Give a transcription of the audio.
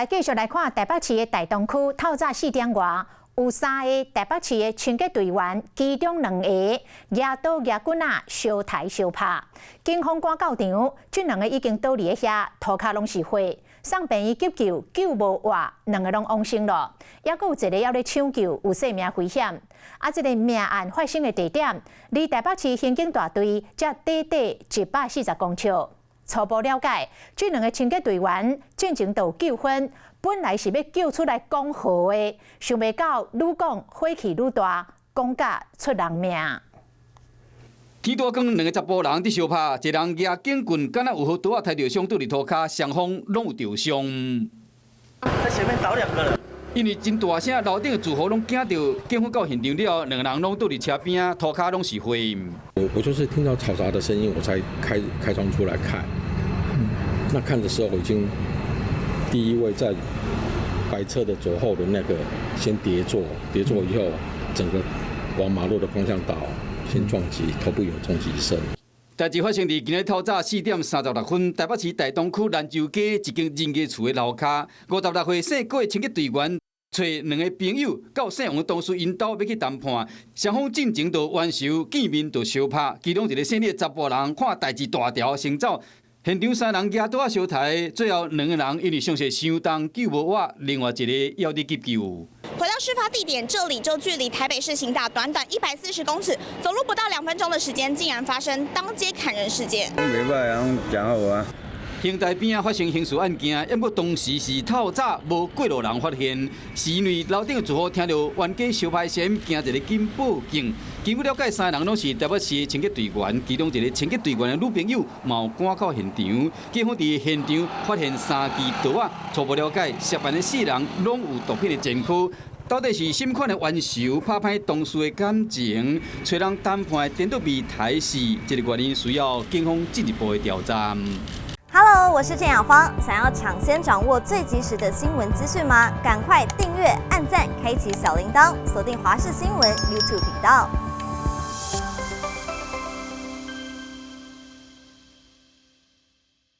繼續來看台北市的大東區，透早4點外，有三个台北市的清潔隊員，其中兩个舉刀舉棍仔相刣相拍，警方趕到場，這兩个已經倒佇咧遐，塗跤攏是血，送病院急救，救無活，兩个攏往生咯，猶閣有一个猶咧搶救，有性命危險。啊，這个命案發生的地點，離台北市刑警大隊才短短140公尺。初步了解，這兩个清潔隊員進前就有糾紛，本來是欲叫出來講和的，想袂到愈講火氣愈大，講甲出人命。天拄光，兩个查埔人佇相拍，一个人舉警棍，敢若有予刀仔刣著傷，倒佇塗跤，雙方攏有著傷。在前面倒兩個人。因為真大聲，樓頂的住戶攏驚著，警方到現場了後，兩个人攏倒佇車邊，塗跤攏是血。我就是聽到嘈雜的聲音，我才開窗出來看。那看的時候，已經第一位在白車的左後的那個先跌坐，跌坐以後，整個往馬路的方向倒，先撞擊，頭部有重擊聲。代誌發生佇今日透早4點36分，台北市大東區蘭州街一間人家厝的樓跤，56歲姓郭的清潔隊員，揣兩个朋友到姓王的同事𪜶兜欲去談判，雙方進前就冤仇，見面就相拍，其中一个姓李的查埔人看代誌大條，先走，現場三人舉刀仔相刣，最後兩个人因為傷勢傷重救無活，另外一个猶佇急救。回到事發地點，這裡就距離台北市刑大短短140公尺，走路不到2分鐘的時間，竟然發生當街砍人事件。袂䆀啊，攏誠好啊。刑大邊仔發生刑事案件，毋過當時是透早，無過路人發現，是因為樓頂的住戶聽著冤家相拍聲，驚一个緊報警。經過了解，三个人攏是台北市的清潔隊員，其中一个清潔隊員的女朋友嘛有趕到現場。警方佇現場發現三支刀仔，初步了解，涉案的四人攏有毒品的前科。到底是啥款的冤仇，拍歹同事的感情，揣人談判顛倒被刣死，這个原因需要警方進一步的調查。 Hello，我是鄭雅芳。想要搶先掌握最及時的新聞資訊嗎？趕快訂閱、按讚、開啟小鈴鐺，鎖定華視新聞 YouTube 頻道。